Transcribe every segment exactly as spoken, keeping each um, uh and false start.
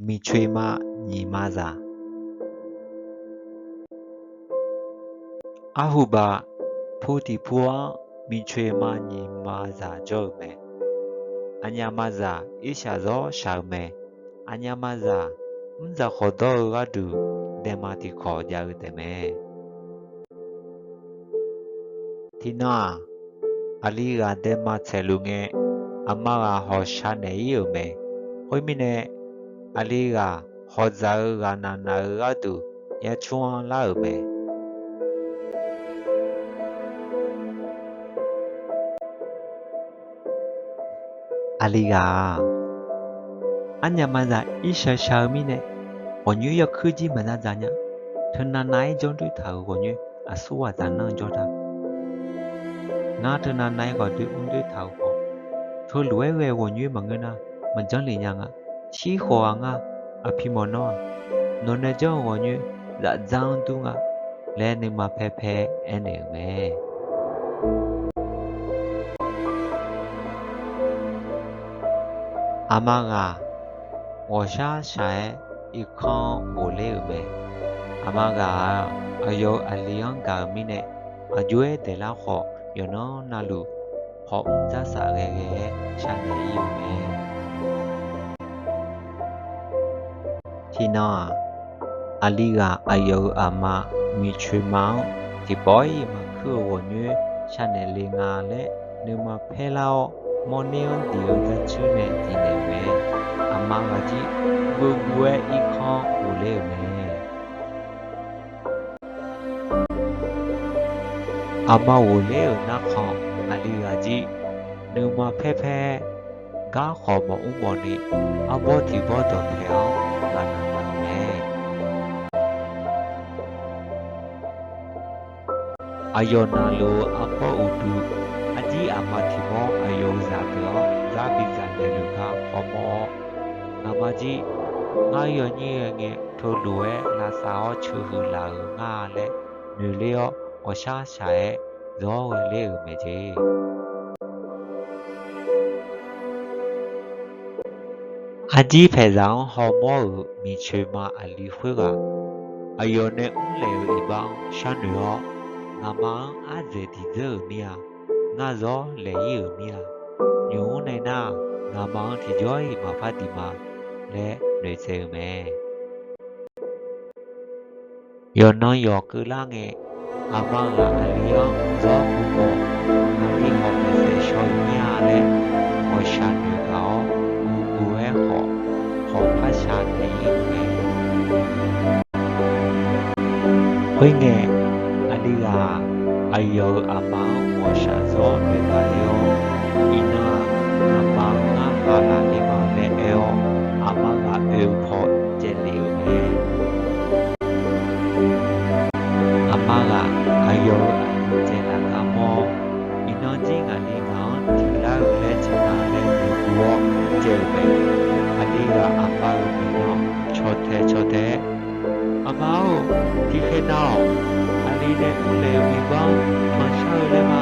Miqcoeq ma nyiq ma zaq. Arhuba pu tiq pu-anr miqcoeq ma nyiq ma zaq jawr-eu mae. Aqnyaf ma zaq irshaq zawr shaq-eu mae. Aqnyaf ma zaq mr dzaq khawf dawr-eu gharduq daema tiqkawq jav-eu taef mae. Tiqnan-aq, aqli ghaq daema tsaeqluf ngae, aqma ghaq hawqshaq naeq-ir-euq mae. Khoermirnae, aqli ghaq hawqdzaq-eu ghaq naq naq-eu gharduq yarcmr-anr lar-euq mae. Aqli ghaq-aq, arnyaf ma zaq irshaq shaq-eu mirnae, ghawqnyoer yarkuir jir maqza dzaq nya. Teunav nav-aer janr doer taq-euq ghawqnyoer aqsur ghaq dzaq nanr-eu jawr ta. Ngar teunav nav-aer khawf doer mr doer taq-euq khawf, teulof-aer ghae ghawqnyoer maqngeur nar, maqjanr lef nya nga. Shir khawf ghaq ngar, aqpi mawf nawr-aq, nawq nae janr-eu ghawqnyoer zafdzar-anr dur nga laer nuima paer paer aernaeq-euq mae. Aqma ghaq ghawqshar shaq-aer irkanr ghofler-euq mae. Aqma ghaq-aq, aqyawf-euq aqli-anr gaq-euq mirnae, aqjox-aer daeqlar khawf, yawqnan navluf hawq mr dzar saf ghae ghae-aer sharnaeq-ir-euq mae. Tiqnan-aq, aqli ghaq aqyawf-euq aqma miqcoeq ma-anr tiqpawf-ir maqkuir-eu ghawqnyoer sharnaeq le nga laer nuima paerlar-awr, mawrner-anr diq-eu dzarcuir nae diqnaeq-euq mae. Aqma ghaq jir guvguv-aer irkanr ghofler-euq mae. Aqma ghofler-euq narkhan, aqli ghaq jir nuima paer paer-aer, gar khawf mawf mr mawf ni, arbawr tiq bawr dawqpaeq-anr ghaqnaq naq-euq mae. Aqyawf navluf-eu arbawr uqduq, arjir aqma tiqmawr aqyawf-euq zaqdeuq-anr gar bidzaq naeqluf gar hawmawr-awr, ngaqma jir ngar yawnyir ghae ngae teulof-aer lavsav-awr ceuhuiq laf-euq nga laer noeqler-awr, ghawqshar shaq-aer zawr ghae ler-euq mae jeq. Arjir paeqzaq-anr hawmawr-euq miqcoeq ma aqli khoerghaq, aqyawf nae mrlaeq-euq iqbax-anr sharnoeq-awr, ngaqma-anr ardzaeq diqdzeur-euq mir-a. Ngar zawr laeq-ir-euq mir-a. Nymq-mr nae nar-aq, ngaqma-anr tiqjawr-iq maqpar diq ma laer noeqtsaev-eu mae. Yawqnan yawq keuvlar ngae, aqma ghaq aqli-anr zawr gu khawf, aqli khawf maeqsaeq shaw-euq mir-a laer ghawqshaq noeq gaq-awr, guvguv-aer khawf, khawf par shaq naeq-ir-euq mae. Khoerngae, aqli ghaq aqyawf-euq aqma-anr ghawqshaq zawr noeq gaq le-awr, iqnan-aq, ngaqma-anr ngar ha laf le ma laer aer-awr, aqma ghaq oe-eu paw caev lef-euq mae. Aqma ghaq aqyawf-euq aqli caev laf gar mawr-awr, iqnan jir ngaqli ngaq-anr diq lar-eu laer tiq ma laer noeqguv-awr caev-euq mae. Aqli ghaq aqma-euq guiqlanq caw tae caw tae-aer, Aqma-or, tiqkhaeq nav-awq. Aqli nae mrlaeq-euq iqbax-anr tanqshar-eu laer ma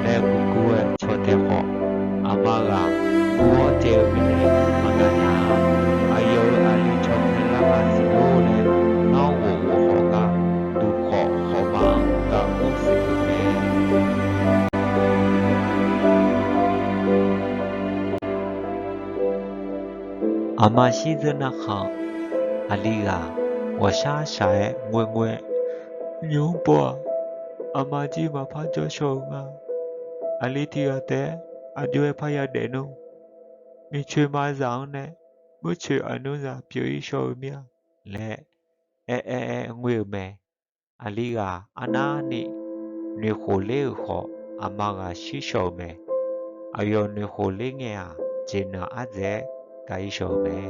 laer guvguv-aer caw tae khawf, aqma ghaq guv-awr caev-eu mirnae maqgaq nya-a. Aqyawf-euq aqli caw tae lar ma siq lor laer, ngar ghof ghof khawf gar, duq khawf khawf ma-anr gar ur saef-euq mae. Aqma shirdzeur narkhan, aqli ghaq ghawqshar shaq-aer ngoerngoer, Nymq-mr pov-aq, aqma jir maqpar jawr shaw-eu nga. Aqli tiq ghaq taef-aer aqjox-aer parya daef nmr. Miqcoeq ma zaq-anr nae muircoeq aqnmr zaq pyeuf-ir shaw-eu mir-a laer aer aer aer ngoer-eu mae. Aqli ghaq arnavni noeqkhof ler-euq khawf, aqma ghaq shir shaw-euq mae. Aqyawf noeqkhof ler ngae-aq, jeqnanq ardzaeq-aer gaq-ir shaw-euq mae.